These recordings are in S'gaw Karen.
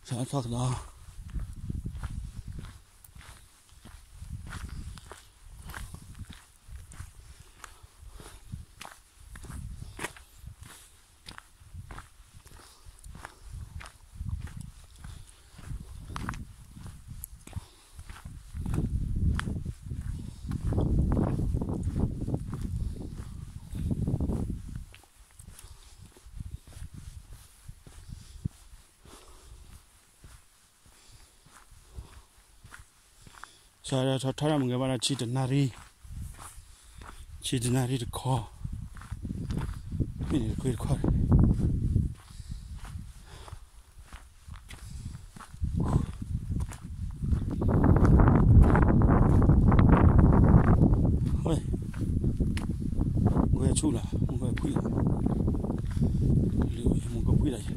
ထီၣ်ကဒီး စးထီၣ်ထီၣ်မုၢ်ဂဲၤဘၣ်ဒီး ဆံတနၣ်ရံၣ်, ဆံတနၣ်ရံၣ်တခီ, မ့ၢ်န့ၣ်တခွ့တခီ ဝဲဆူၣ်လီၤ မူကဖှံၣ်လီၤ, မူကဖှံၣ်လီၤ, ဟဲလီၤဘျီ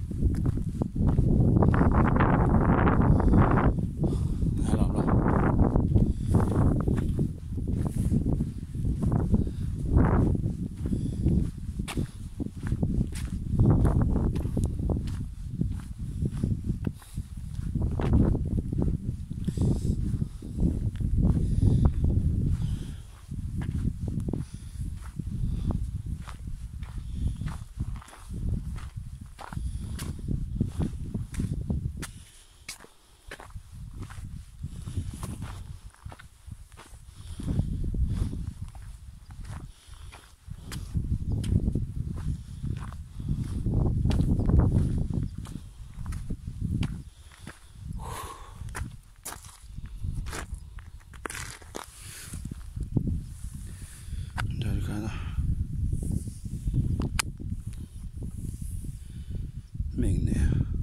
တၢ်တခါလီၤ မ့ၢ်န့ၣ်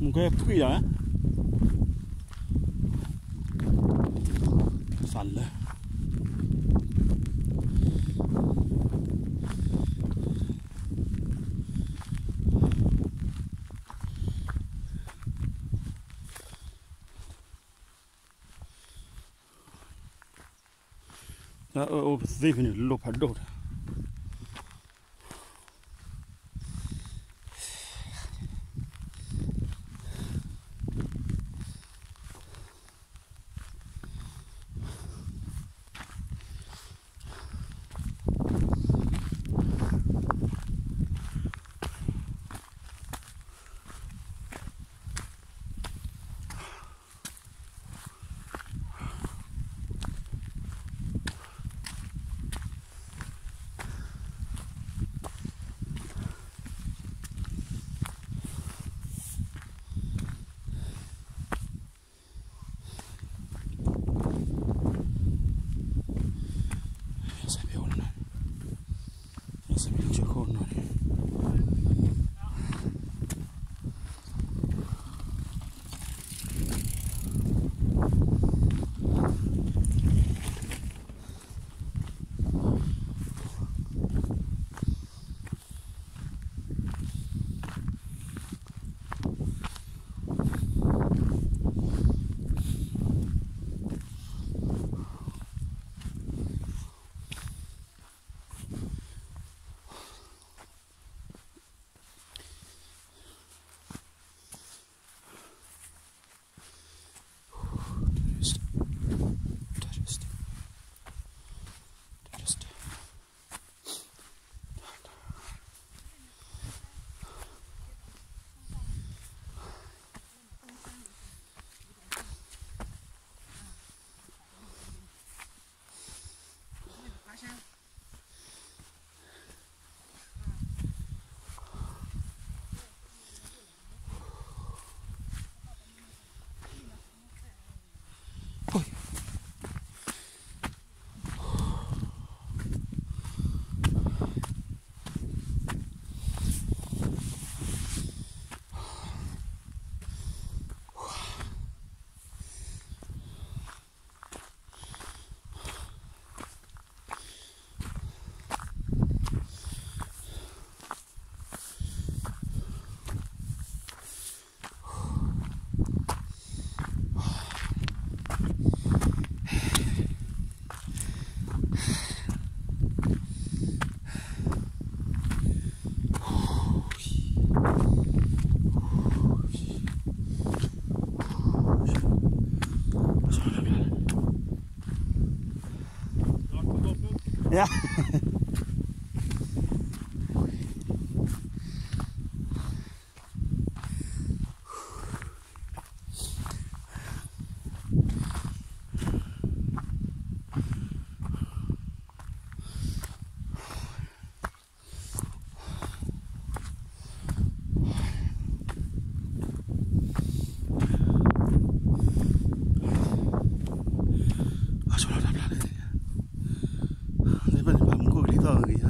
မူကဖှံၣ်လီၤ သးလၢ လၢအအိၣ်ပသ့ဖဲန့ၣ် လိၣ်ဖးဒိၣ်တၢ် ယါ အဆိလီၤတၢ်ဖျါလၢ လၢဘၣ်န့ၣ် ပှၤမူခိၣ်ကလံၤသီၣ်ဂ့ၤဂ့ၤလီၤ.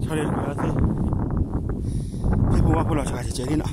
ဆီလ့ၣ်တကွဲးအီၤသ့, ဟဲဖိဝါဖိလီၤစှၤကဲကဲလံနီၤ,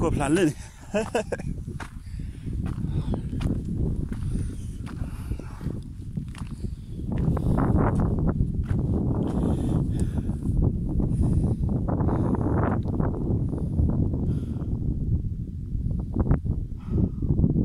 ကလံၤအိၣ်လီၤဒၣ်န့ၣ် တတုၤလၢတၢ်ဖီခိၣ်အ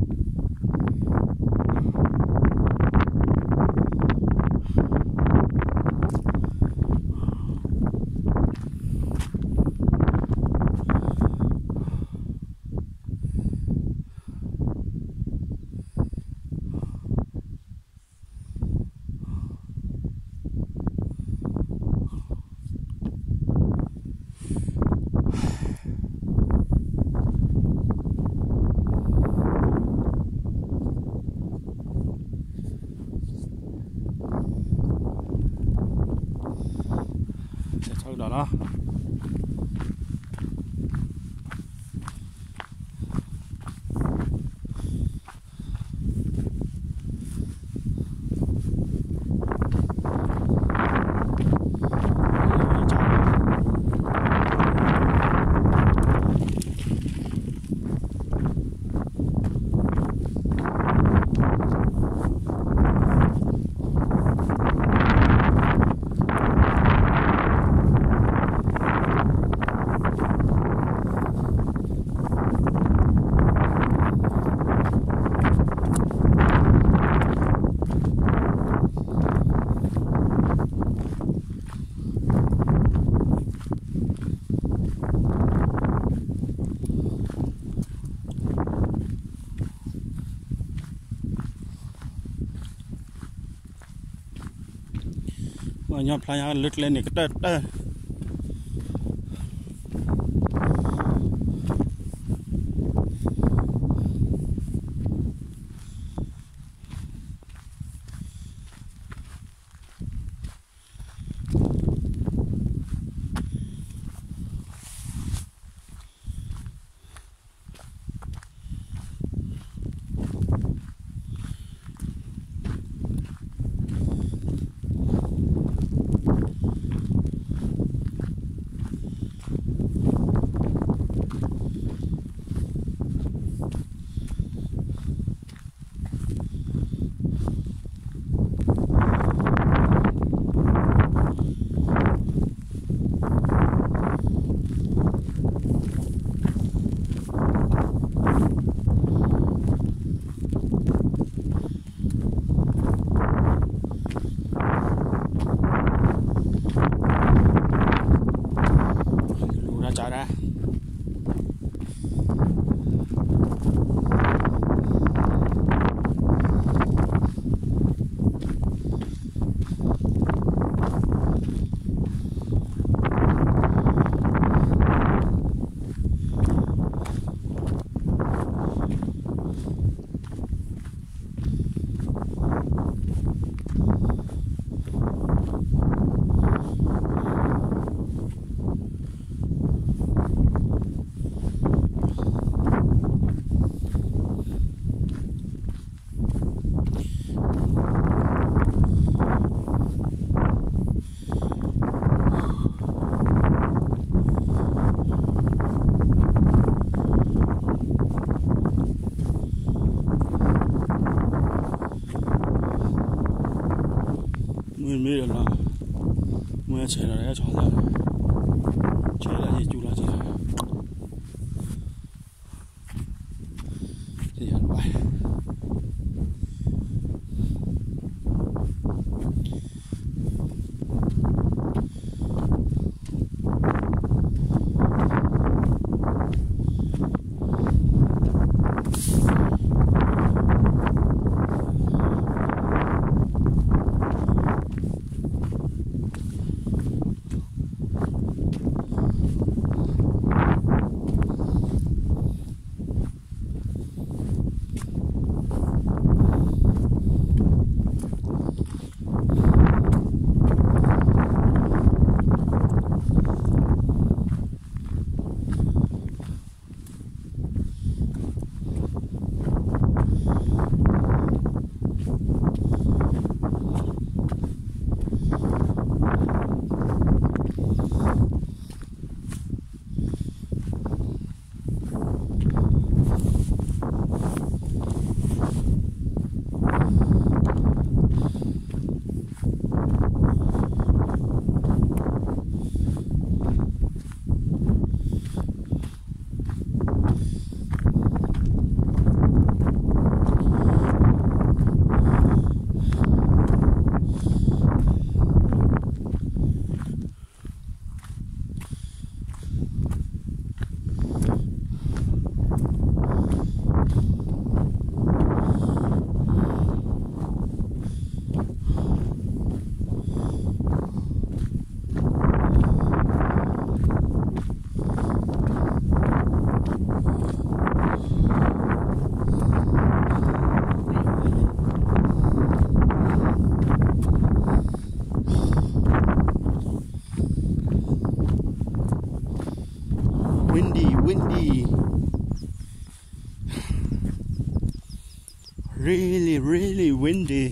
ံၤဘၣ်နီၤအံၤ, ဖီခိၣ်ဖျါလၢန့ၣ် ဆဲးဆီကဒီးလီၤ. ပှၤညီဖျါညါလၢကျဲန့ၣ်ကတၢၢ်တၢၢ်.လူၤတၢ်ကၢ်ဒၣ် လူၤတၢ်ကၢ်ဒၣ် ဆဲးလီၤဆီလီၤ, ဆဲးလီၤယံာ်ကၠူလီၤက့ၤလီၤ, ယဘၣ် Windy, windy. Really, really windy.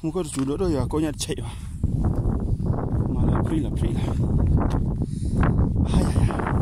မူခိၣ်တစူၤဒိၣ်ဒိၣ်ယွၤကိးညါတဆဲးဘၣ်, မၤလီၤဖျံလီၤဖျံလီၤ, အါယၤယၤ